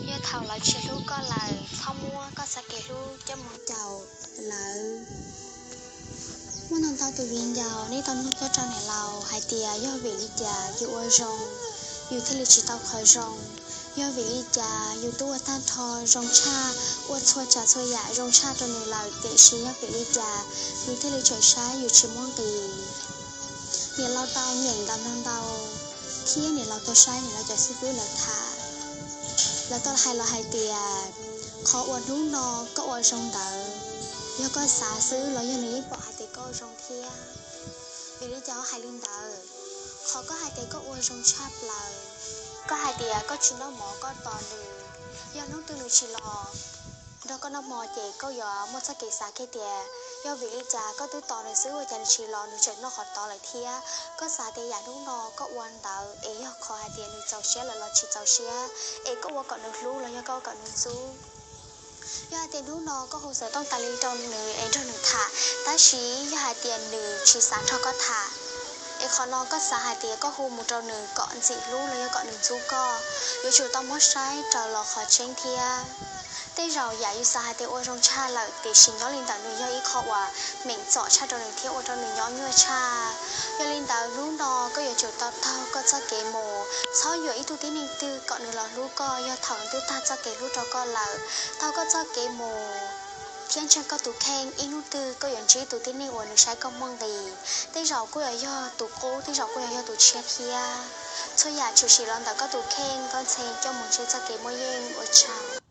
Yog thaum lawv tsis hlub koj lawm, txhob muab koj txoj kev hlub coj mus caum lawv. Muaj ntau ntau tus viv ncaus nej tau nug tuaj rau niam laus hais tias yog vim li cas yus ua zoo, yus thiaj li tsis tau qhov zoo, yog vim li cas yus twb ua tag nrho zoo tshaj, ua txhua tsav txhua yam zoo tshaj rau nws lawm, tiam sis yog vim li cas nws thiaj li tseem saib yus tsis muaj nqis. Niam laus tau nyeem ntau ntau ntau, thiab niam laus tau saib niam laus cov xib fwb lawv tham, lawv tau hais los hais tias, qhov uas hnub no koj ua zoo ntawd, yog koj xav xwb los yog nws yeej pom hais tias koj ua zoo thiab? Vim li cas ho hais li ntawd? Qhov koj hais tias koj ua zoo tshaj plaws, koj hais tias koj tsis noj mov koj tos nws, yog hnub twg nws tsis los nrog koj noj hmo ces koj yuav muaj txoj kev xav kiag tias, yog vim li cas koj twb tos nws xwb ua cas nws tsis los, nws tseem noj qhov tod lawm thiab? Koj xav tias yam hnub no koj ua ntawd es yog qhov hais tias nws txaus siab lawm los tsis txaus siab, es koj ua kom nws hlub los yog koj ua kom nws ntxub? Yog hais tias hnub no koj hu xov tooj tas li rau nws es nrog nws tham, tab sis yog hais tias nws tsis xav nrog koj tham, es qhov no koj xav hais tias koj hu mus rau nws kom ntxim hlub los yog kom nws ntxub koj, yuav tsum tau muab saib raws los qhov tseeb thiab. Tej zaum yam yus xav hais tias ua zoo tshaj lawm, tiam sis nyob li ntawm nws yog ib qho uas meem txom tshaj rau nws thiab ua rau nws nyob nyuaj tshaj. Yog li ntawd hnub no koj yuav tsum tau taug koj txoj kev mus, txhob yuam ib tug tib neeg twg kom nws los hlub koj yog thaum nws twb tag txoj kev hlub rau koj lawm. Taug koj txoj kev mus thiab ntseeg koj tus kheej, ib hnub twg koj yuav ntsib tus tib neeg uas nws saib koj muaj nqis. Tej zaum kuj yuav yog tus qub, tej zaum kuj yuav yog tus tshiab thiab. Txhua yam tshwm sim los ntawm koj tus kheej, koj ntxhee coj mus ntsib txoj kev muaj yeej. Ua tsaug.